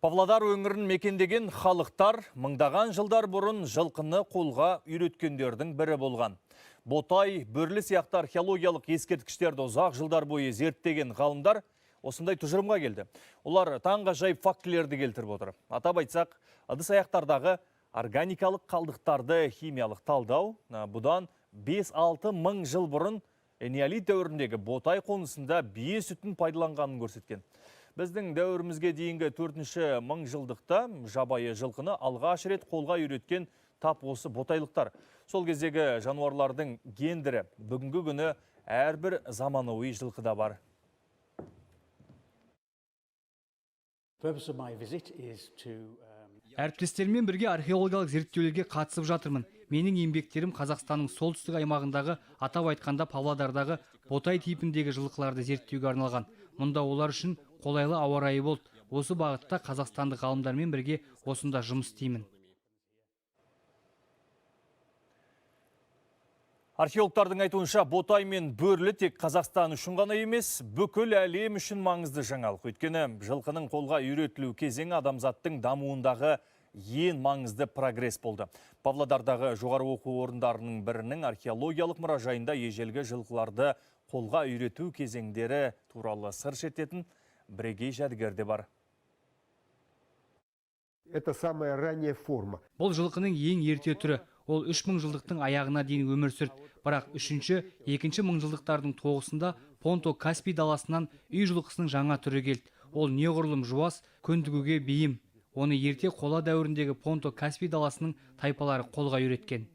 Павлодар өңірін мекендеген халықтар мыңдаған жылдар бұрын жылқыны қолға үйреткендердің бірі болған. Ботай, Бөрлі сияқты археологиялық ескерткіштерді ұзақ жылдар бойы зерттеген ғалымдар осындай тұжырымға келді. Олар таңғажайып фактілерді келтіріп отыр. Атап айтсақ, ыдыс аяқтардағы органикалық қалдықтарды химиялық талдау бұдан 5-6 мың жыл бұрын энеолит дәуіріндегі Ботай қонысында бие сүтін пайдаланғанын көрсеткен. Біздің дәуірімізге дейінгі 4-ші мың жылдықта жабайы жылқыны алғаш рет қолға үйреткен тап осы ботайлықтар. Сол кездегі жануарлардың гендері бүгінгі күні әрбір заманауи жылқыда бар. Әріптестеріммен бірге археологиялық зерттеулерге қатысып жатырмын. Менің еңбектерім Қазақстанның солтүстік аймағындағы, атап айтқанда Павлодардағы Ботай типіндегі жылқыларды зерттеуге арналған. Мұнда олар үшін қолайлы ауа райы болды. Осы бағытта қазақстандық ғалымдармен бірге осында жұмыс істеймін. Археологтардың айтуынша, Ботай мен Бөрлі тек Қазақстан үшін ғана емес, бүкіл әлем үшін маңызды жаңалық. Өйткені жылқының қолға үйретілу кезеңі адамзаттың дамуындағы ең маңызды прогресс болды. Павлодардағы жоғары оқу орындарының бірінің археологиялық мұражайында ежелгі жылқыларды қолға үйрету кезеңдері туралы сыр шертетін бірегей жәдігер де бар. Это самая ранняя форма. Бұл жылқының ең ерте түрі. Ол 3000 жылдықтың аяғына дейін өмір сүрді. Бірақ 3-ші, 2-ші мыңжылдықтардың тоғысында Понто Каспий даласынан үй жылқысының жаңа түрі келді. Ол неғұрлым жуас, көндігуге бейім. Оны ерте қола дәуіріндегі Понто Каспий даласының тайпалары қолға үйреткен.